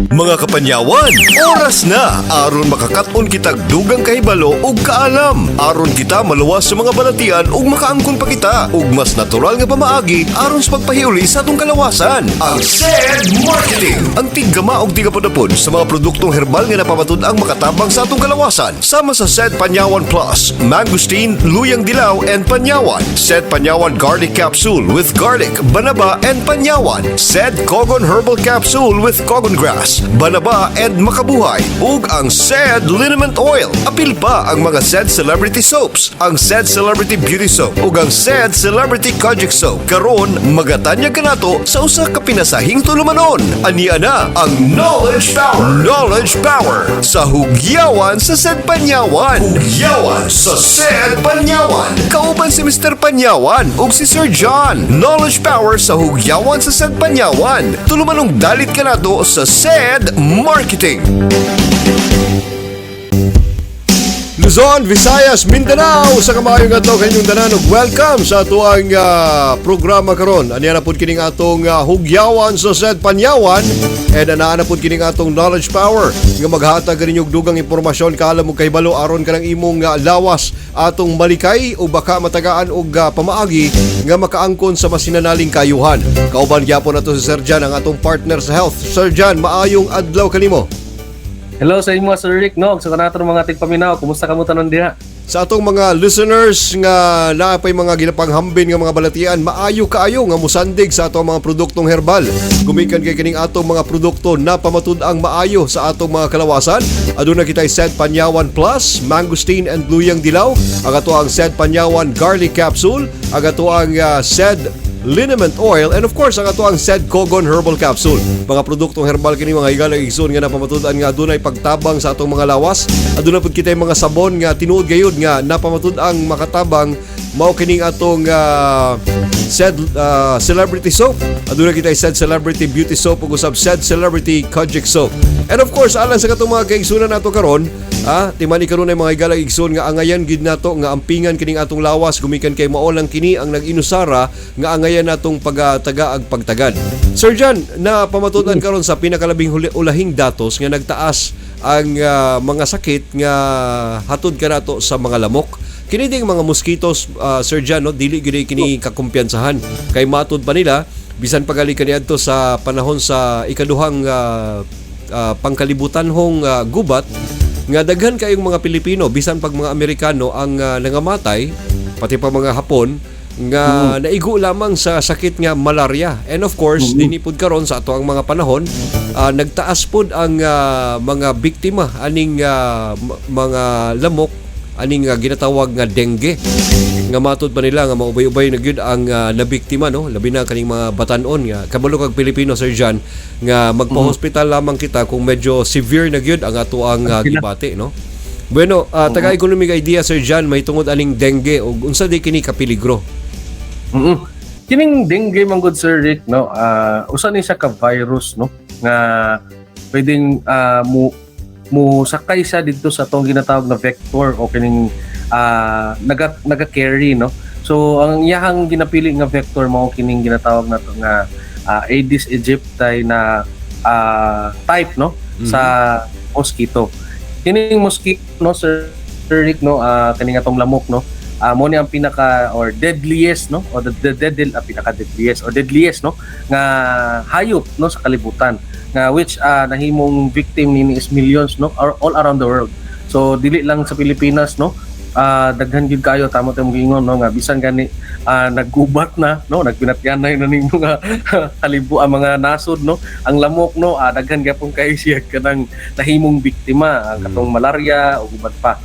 Mga kapanyawan, oras na aron makakaton kitag dugang kahibalo ug kaalam. Aron kita maluwas sa mga balatian ug makaangkon pa kita ug mas natural nga pamaagi aron sa pagpahiuli sa atong kalawasan. Ang SED Marketing, ang tiggama og tigapudapod sa mga produktong herbal nga napamatud-ang makatabang sa atong kalawasan. Sama sa SED Panyawan Plus, Mangosteen, Luyang Dilaw and Panyawan. SED Panyawan Garlic Capsule with garlic, banaba and panyawan. SED Kogon Herbal Capsule with Kogon Grass, banaba and makabuhay. Ug ang SED Liniment Oil. Apil pa ang mga SED Celebrity Soaps, ang SED Celebrity Beauty Soap ug ang SED Celebrity Kojic Soap. Karon magatanyag kanato sa usa ka pinasahing tulumanon. Ania na ang Knowledge Power. Knowledge Power sa Hugyawan sa SED Panyawan. Hugyawan sa SED Panyawan. Kauban si Mr. Panyawan ug si Sir John. Knowledge Power sa Hugyawan sa SED Panyawan. Tulumanong dalit kanato sa SED Marketing. Luzon, Visayas, Mindanao, sa kamayong adlaw kanyong tanan ug welcome sa atoang programa karon. Aniya na pud kining atong Hugyawan sa SED Panyawan and anaa na pud kining atong Knowledge Power nga maghatag kaninyo og dugang impormasyon, kaalam ug kahibalo aron kanang imong lawas atong malikay o baka matagaan og pamaagi nga makaangkon sa masinanaling kayuhan. Kauban gyapon nato si Sir Jan, ang atong partner sa health. Sir Jan, maayong adlaw kanimo. Hello sa imo, Sir Rick, no, sa kanato mga tigpaminaw, kumusta kamo tanan diha? Sa atong mga listeners nga naa pay mga ginapanghambin nga mga balatian, maayo kaayo nga musandig sa atong mga produktong herbal. Gumikan kay kining atong mga produkto na pamatud-ang maayo sa atong mga kalawasan. Aduna kitay Sed Panyawan Plus, Mangosteen and Luyang Dilaw, ang ato ang Sed Panyawan Garlic Capsule, ang ato ang Sed Liniment Oil, and of course ang ato ang Sed Kogon Herbal Capsule. Mga produktong herbal kini, mga higala igsoon, nga napamatud-an nga adunay pagtabang sa atong mga lawas. Aduna pud kitay mga sabon nga tinuod gayud nga napamatud-ang makatabang, mao kining atong Sed Celebrity Soap. Aduna kitay Sed Celebrity Beauty Soap ug usab Sed Celebrity Kojic Soap. And of course, alang sa katong mga kaigsunan nato karon, timani karon ay mga higala igsoon nga angayan gid nato nga ampingan kining atong lawas gumikan kay mao lang kini ang nag-inusara nga angayan natong pagataga ag pagtagad. Sir John, na pamatud-an karon sa pinakalabing ulahing datos nga nagtaas ang mga sakit nga hatod kanato sa mga lamok. Kini ding mga mosquitoes, Sir John, no, dili gid kini kakumpiyansahan. Kay matud pa nila bisan pagali kaniadto sa panahon sa ikaduhang pangkalibutanhong gubat nga daghan kayong mga Pilipino bisan pag mga Amerikano ang nangamatay, pati pa mga Hapon nga naigo lamang sa sakit nga malaria. And of course, dinhi pud karon sa ato ang mga panahon, nagtaas pud ang mga biktima aning mga lamok aning ginatawag nga dengue nga matud pa nila nga maubay-ubay na gyud ang nabiktima, no, labi na kaning mga batan-on nga kabalo kag Pilipino, Sir John, nga magpa-hospital lamang kita kung medyo severe na gyud ang ato ang gibati, no? Bueno, taga economic idea, Sir John, may tungod aning dengue ug unsa di kini kapeligro? Kining dengue man gud, Sir Rick, no, usa ni siya ka virus, no, nga pwedeng mo mo sakay siya dito sa atong ginatawag na vector o kining naga naga-carry, no. So ang iyahang ginapili nga vector mao kining ginatawag nato nga Aedes aegypti na type, no, sa mosquito. Kining mosquito, no, Sir Rick, no, kining atong lamok, no, mo ni ang pinaka or deadliest, no, o the deadly, pinaka deadliest or deadliest, no, nga hayop, no, sa kalibutan nga which nahimong victim nini is millions, no, or all around the world. So dili lang sa Pilipinas, no, daghan gid kayo. Tama tayong giingon, no, nga bisan gani naggubat na, no, nagpinatyanay na ning mga kalibu ang mga nasod, no, ang lamok, no, daghan gyapon kayo siya kanang nahimong biktima ang katong malaria ug uban pa.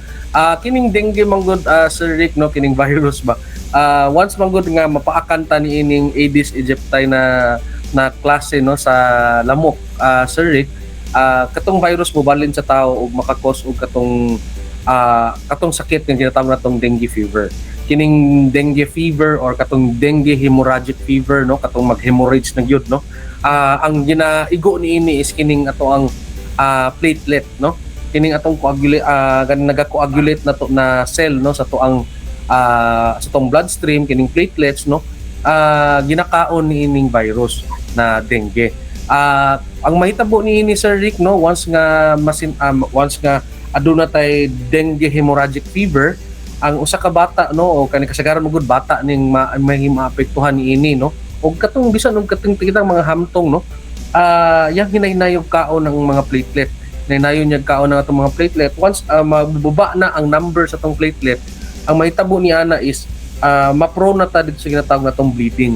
Kining dengue manggod, Sir Rick, no, kining virus ba, once manggod nga mapaakan ta ni ining Aedes aegypti na na klase, no, sa lamok, Sir Rick, katong virus mobalin sa tao ug makakos og katong sakit nga ginatawag natong dengue fever. Kining dengue fever or katong dengue hemorrhagic fever, no, katong mag-hemorrhage na gyud, no, ang ginaigo niini is kining ato ang platelet, no, kining atong coagulate, ganing naga-coagulate na to na cell, no, sa tong bloodstream. Kining platelets, no, ginakaon ni ining virus na dengue. Ang mahitabo ni Sir Rick, no, once nga aduna tay dengue hemorrhagic fever, ang usa ka bata, no, o kani kasagaran mo gud bata ning may maapektuhan niini, no, og katong bisan og katong kitang mga hamtong, no, yang hinahinayog kaon ng mga platelet, hinahinayog niya kaon ng atong mga platelet. Once mababa na ang number sa atong platelet, ang mahitabo ni ana is ma-prone na ta dito sa ginatawag na tong bleeding.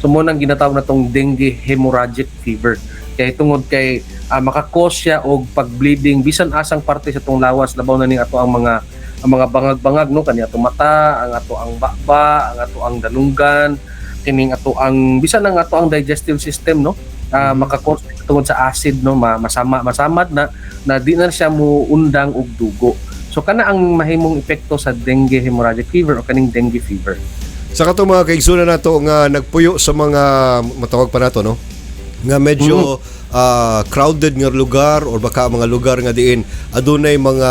So mo nang ginatawag na tong dengue hemorrhagic fever kay tungod kay maka-cause siya og pag-bleeding bisan asang parte sa atong lawas, labaw na ning ato ang mga bangag-bangag, no, kani atong mata, ang ato ang baba, ang ato ang dalunggan, kining ato ang bisan ang ato ang digestive system, no, maka-cause tungod sa acid, no, masama masamad na na di na siya muundang og dugo. So kana ang mahimong epekto sa dengue hemorrhagic fever o kaning dengue fever. Sa katong mga kaigsunan nato nga nagpuyo sa mga matawag pa nato, no, nga medyo crowded nga lugar or baka mga lugar nga diin adunay mga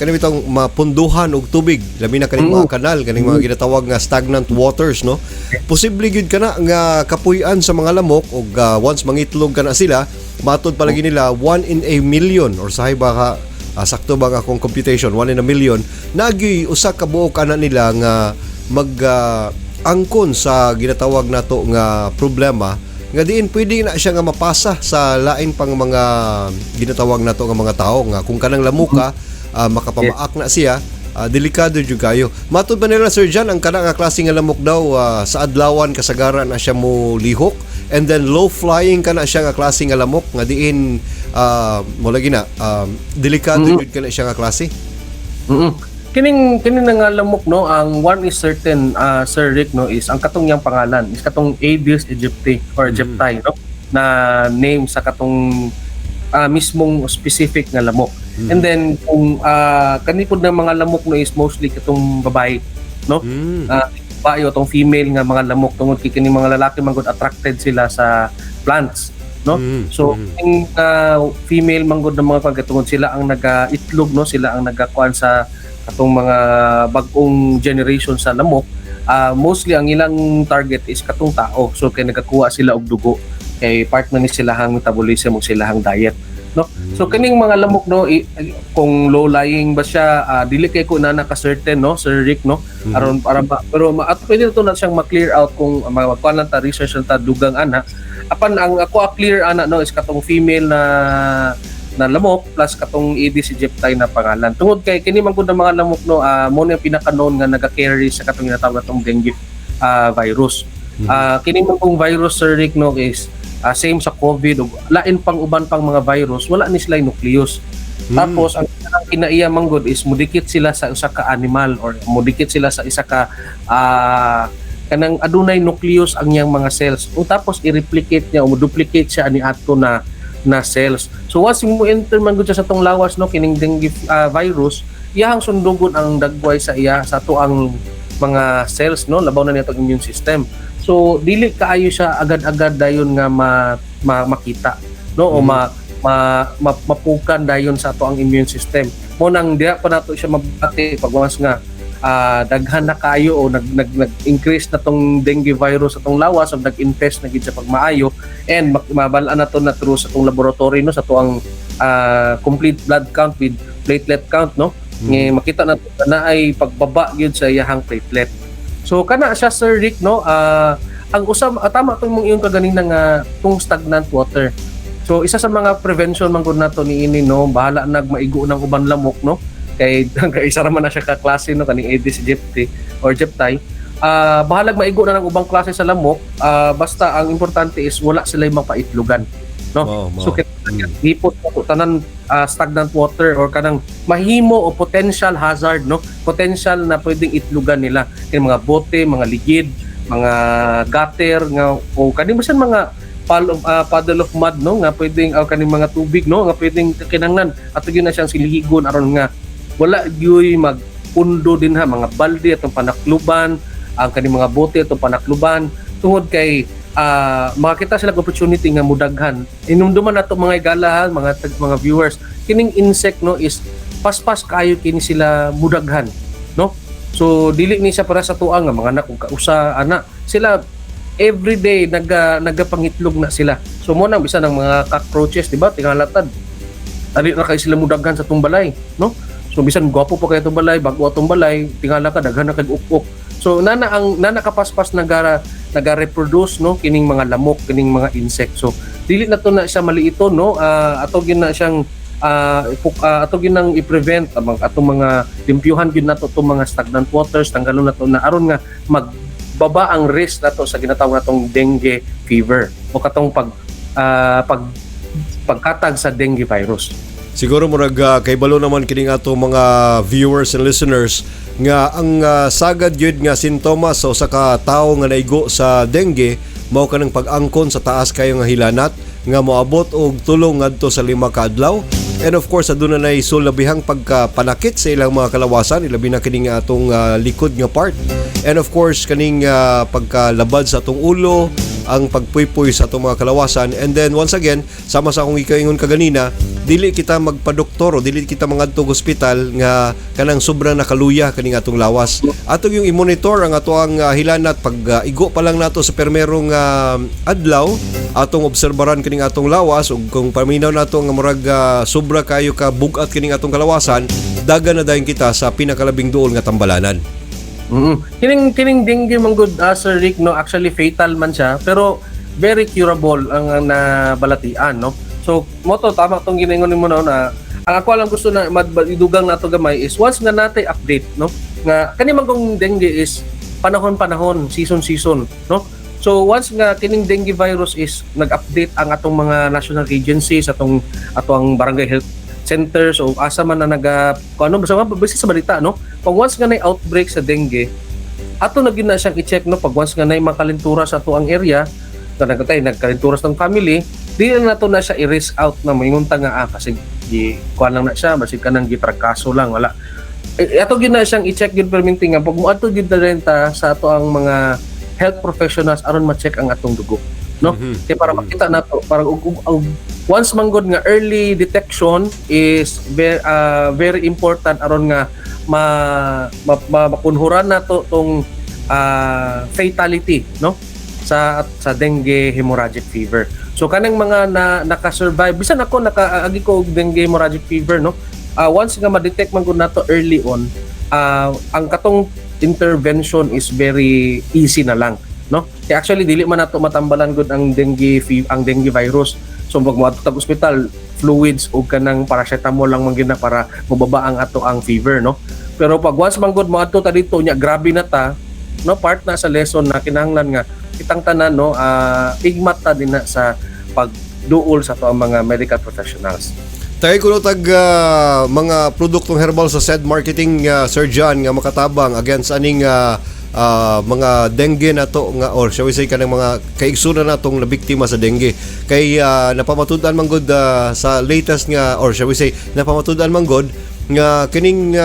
kani bitong mapunduhan og tubig, labi na kaning mga kanal, kaning mga ginatawag nga stagnant waters, no, posible gyud kana nga kapuy-an sa mga lamok. Og once mangitlog kana sila, matod palagi nila 1 in a million or sahay baka, sakto ba ang akong computation, 1 in a million nagyoy usa ka buok ana nila nga mag angkon sa ginatawag nato nga problema nga diin pwede na siya nga mapasa sa lain pang mga ginatawag nato nga mga tao nga kung kanang lamuka makapamaak na siya, delikado jud kayo. Matod ba nila, Sir John, ang kana nga klase nga lamok daw sa adlawan kasagaran na siya mo lihok and then low flying kana siya nga klase nga lamok nga diin mo lagi na delikado jud kana siya nga klase? Kining nga lamok, no, ang one is certain, Sir Rick, no, is ang katong niyang pangalan is katong Aedes aegypti or aegypti, no, na name sa katong mismong specific nga lamok. And then kung kani pud ng mga lamok, no, is mostly katong babae, no? Babae o tong female nga mga lamok tungod kay kining mga lalaki man gud attracted sila sa plants, no? So yung female man gud ng mga pagkatungod sila ang naga-itlog, no, sila ang nagakuan sa katong mga bag-ong generation sa lamok. Mostly ang ilang target is katong tao. So kay nagakuha sila og dugo kay part man ni silahang metabolism ug silahang diet, no? So kining mga lamok, no, kung low lying ba siya, dili kay ko na naka-certain, no, Sir Rick, no, aron para ba, pero at pwede to na siyang ma-clear out kung magkuan lang ta, research lang ta dugang ana. Apan ang ako a clear ana, no, is katong female na na lamok plus katong Aedes aegypti na pangalan tungod kay kini man gud ang mga lamok, no, mo ni ang pinaka-known nga naga-carry sa katong ginatawag natong dengue virus. Kini man kung virus, Sir Rick, no, is same sa COVID ug lain pang uban pang mga virus, wala ni sila nucleus. Tapos ang kinaiya manggod is mudikit sila sa usa ka animal or mudikit sila sa isa ka kanang adunay nucleus ang iyang mga cells. O tapos i-replicate niya o mo-duplicate siya ani ato na na cells. So once mo enter man gud siya sa tong lawas, no, kining dengue virus, iyahang sundugon ang dagway sa iya sa ato ang mga cells, no, labaw na niya immune system. So dili kaayo siya agad-agad dayon nga makita, no, o mapukan dayon sa ato ang immune system. Mo nang diha pa nato siya mabati pag once nga daghan na kayo o nag, nag nag-increase na tong dengue virus sa tong lawas o nag-infest na gid siya pagmaayo and mabal-an na to na through sa tong laboratory, no, sa tuang complete blood count with platelet count, no, nga makita na to na ay pagbaba gyud sa iyahang platelet. So kana siya, Sir Rick, no, ang usam tama tong mong iyong kaganina nga tong stagnant water. So isa sa mga prevention man gud nato niini, no, bahala nag maigo ng uban lamok, no, kay kay isa ra man na siya ka klase, no, kaning Aedes aegypti or aegypti. Bahalag maigo na ng ubang klase sa lamok, basta ang importante is wala sila mapaitlogan, no? Mao, mao. So kita hipot na tanan stagnant water or kanang mahimo o potential hazard, no, potential na pwedeng itlogan nila, kay mga bote, mga ligid, mga gutter nga o kani bisan mga puddle of mud, no, nga pwedeng o kaning mga tubig, no, nga pwedeng kinahanglan ato gyud na siyang silihigon aron nga wala gyuy magpundo din ha. Mga balde atong panakluban, ang kaning mga bote atong panakluban tungod kay makakita sila og opportunity nga mudaghan. Inumduman nato, mga igala ha, mga viewers, kining insect, no, is paspas kayo kini sila mudaghan, no? So dili ni siya para sa tuang nga mga anak kung kausa ana sila. Every day nagapangitlog na sila. So mo nang bisan ang mga cockroaches, di ba? Tingalatad. Ali na kay sila mudaghan sa atong balay, no? So bisan gwapo pa kay atong balay, bago atong balay, tingala ka daghan na kag uk. So nana ang nana kapaspas naga reproduce, no, kining mga lamok, kining mga insect. So dili na to na siya maliito, no? Ato gyud na siyang ato gyud nang i-prevent ang atong mga limpyuhan gyud nato tong mga stagnant waters, tanggalon nato na aron nga magbaba ang risk nato sa ginatawag natong dengue fever o katong pag ah, pag pagkatag sa dengue virus. Siguro murag kay balo naman kining ato mga viewers and listeners nga ang sagad gyud nga sintomas sa usa ka tawo nga naigo sa dengue mao kanang pag-angkon sa taas kayo nga hilanat nga moabot og 3 ngadto sa 5 ka adlaw. And of course, aduna nay sulabihang pagkapanakit sa ilang mga kalawasan, ilabi na kining atong likod nga part, and of course kaning pagkalabad sa atong ulo, ang pagpuypuy sa atong mga kalawasan. And then once again, sama sa akong ikaingon kaganina, dili kita magpadoktor o dili kita mangadto og ospital nga kanang sobrang nakaluya kaning atong lawas. Atong yung i-monitor ang ato ang hilanat pag igo pa lang nato sa permerong adlaw, atong obserbaran kining atong lawas, ug kung paminaw nato nga murag sobra kayo ka bugat kining atong kalawasan, dagan na dayon kita sa pinakalabing duol nga tambalanan. Kining dengue man gud, Sir Rick, no, actually fatal man siya pero very curable ang nabalatian, no. So mo to, tama tong ginaingon nimo, no, na ang ako lang gusto na idugang nato gamay is once nga natay update, no, nga kani man kung dengue is panahon-panahon, season-season, no. So once nga kining dengue virus is nag-update ang atong mga national agencies, atong ato ang barangay health centers o asa man na naga kung ano, basta basta sa balita, no, pag once nga nay outbreak sa dengue, ato na gyud na siyang i-check, no. Pag once nga nay makalintura sa ato ang area kanang katay nagkalintura sa family, di na nato na siya i-risk out na moingon ta nga kasi gi kuan lang na siya, basig kanang gitrakaso lang, wala eh. Ato gyud na siyang i-check gyud perminti nga pag moadto gyud na rin ta sa ato ang mga health professionals aron ma-check ang atong dugo, no, kay para makita nato para og once man gud nga early detection is very, very important aron nga makunhuran nato tong fatality, no, sa dengue hemorrhagic fever. So kanang mga na naka-survive, bisan ako nakaagi ko og dengue hemorrhagic fever, no. Once nga ma-detect man gud nato early on, ang katong intervention is very easy na lang, no? Kaya actually dili man nato matambalan gud ang dengue virus. So pag moadto tag ospital, fluids ug kanang paracetamol lang man gyud na para mababa ang ato ang fever, no. Pero pag once man gud moadto ta dito nya grabe na ta, no, part na sa lesson na kinahanglan nga kitang tanan, no, igmat ta din na sa pagduol sa ato ang mga medical professionals. Tayo kuno tag mga produktong herbal sa said marketing, Sir John, nga makatabang against aning mga dengue na to nga, or shall we say kanang mga kaigsunan natong nabiktima sa dengue, kay napamatud-an man gud sa latest nga, or shall we say napamatud-an man gud nga kining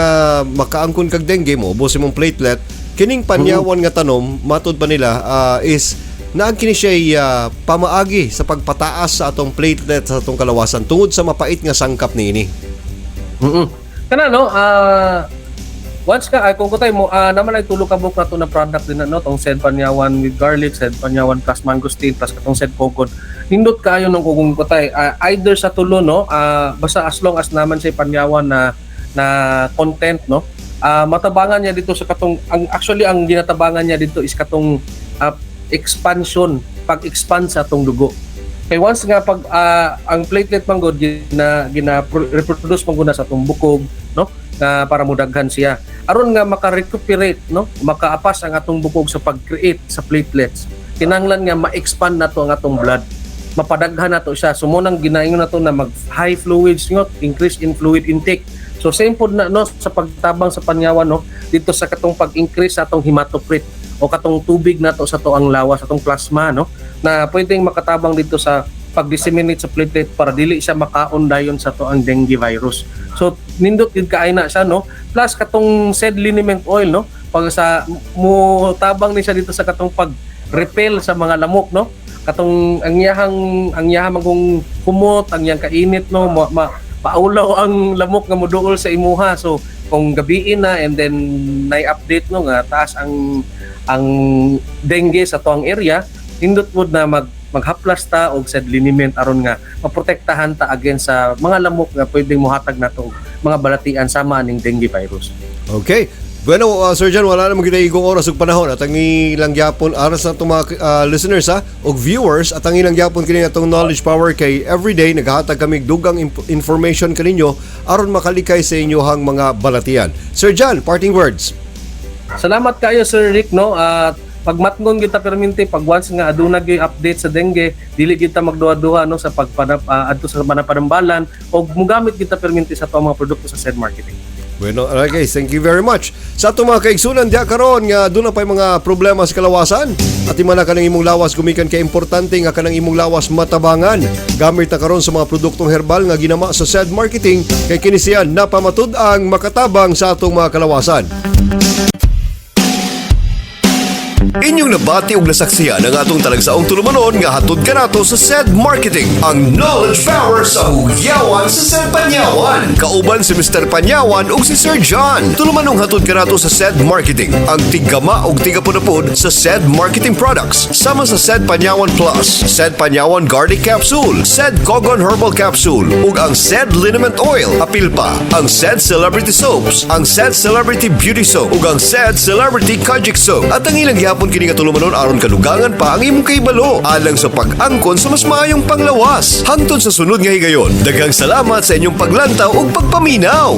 makaangkon kag dengue, mo ubos imong platelet. Kining panyawan nga tanom, matud pa nila, is naag kini siya pamaagi sa pagpataas sa atong platelet sa atong kalawasan tungod sa mapait nga sangkap niini. Kana, no, once ka ay kung kutay mo naman ay tulo ka buok nato na product din na, no, tong sed panyawan with garlic, sed panyawan plus mangosteen, plus katong sed pokon. Nindot kaayo nung kung kutay either sa tulo, no, basta as long as naman siya panyawan na na content, no. Matabangan niya dito sa katong ang actually ang ginatabangan niya dito is katong expansion, pag-expand sa atong dugo. Kay once nga pag ang platelet man gud gina gina reproduce man gud na sa atong bukog, no, nga para mudaghan siya. Aron nga maka-recuperate, no, makaapas ang atong bukog sa pag-create sa platelets. Kinahanglan nga ma-expand nato ang atong blood. Mapadaghan nato siya. So mo nang ginaingon nato na mag high fluids, no, increase in fluid intake. So same pod na, no, sa pagtabang sa panyawan, no, dito sa katong pag-increase sa atong hematocrit o katong tubig nato sa to ang lawas, atong plasma, no, na pwedeng makatabang dito sa pag-disseminate sa platelet para dili siya makaon dayon sa to ang dengue virus. So nindot gid kaay na siya, no. Plus katong said liniment oil, no, pag sa mo tabang ni siya dito sa katong pag repel sa mga lamok, no. Katong ang iyahang magong kumot, ang iyang kainit, no, paulaw ang lamok nga moduol sa imuha. So kung gabiin na and then nay update, no, nga taas ang dengue sa tuang area, Nindot pod na maghaplas ta og said liniment aron nga maprotektahan ta against sa mga lamok nga pwedeng mohatag nato og mga balatian sama aning dengue virus. Okay. Bueno, Sir John, wala naman kita igong oras ug panahon at ang ilang gyapon aras na itong mga listeners ha, ug viewers, at ang ilang gyapon kini atong Knowledge Power kay everyday naghahatag kami dugang information kaninyo aron makalikay sa inyohang mga balatian. Sir John, parting words. Salamat kayo, Sir Rick, no, at pagmatngon kita perminti pag once nga aduna gyud update sa dengue, dili kita magduha-duha, no, sa pagpanap adto sa panapanambalan og mugamit kita perminti sa atong mga produkto sa said marketing. Bueno, alright guys, thank you very much. Sa atong mga kaigsunan diya karon nga doon na pa'y mga problema sa kalawasan at imana kanang imong lawas gumikan kay importante nga kanang imong lawas matabangan. Gamit na karon sa mga produktong herbal nga ginama sa said marketing kay kini siya napamatud-ang makatabang sa atong mga kalawasan. Inyong nabati og nasaksihan ang atong talagsaong tulumanon nga hatod kanato sa said marketing, ang Knowledge Power sa Hugyawan sa Said Panyawan. Kauban si Mr. Panyawan ug si Sir John. Tulumanong hatod kanato sa said marketing, ang tiggama ug tigapunapod sa said marketing products. Sama sa Said Panyawan Plus, Said Panyawan Garlic Capsule, Said Kogon Herbal Capsule, ug ang Said Liniment Oil. Apil pa ang Said Celebrity Soaps, ang Said Celebrity Beauty Soap, ug ang Said Celebrity Kojic Soap. At ang ilang gihapon kini nga tulumanon aron kadugangan pa ang imong kahibalo alang sa pag-angkon sa mas maayong panglawas. Hangtod sa sunod nga higayon. Daghang salamat sa inyong paglantaw ug pagpaminaw.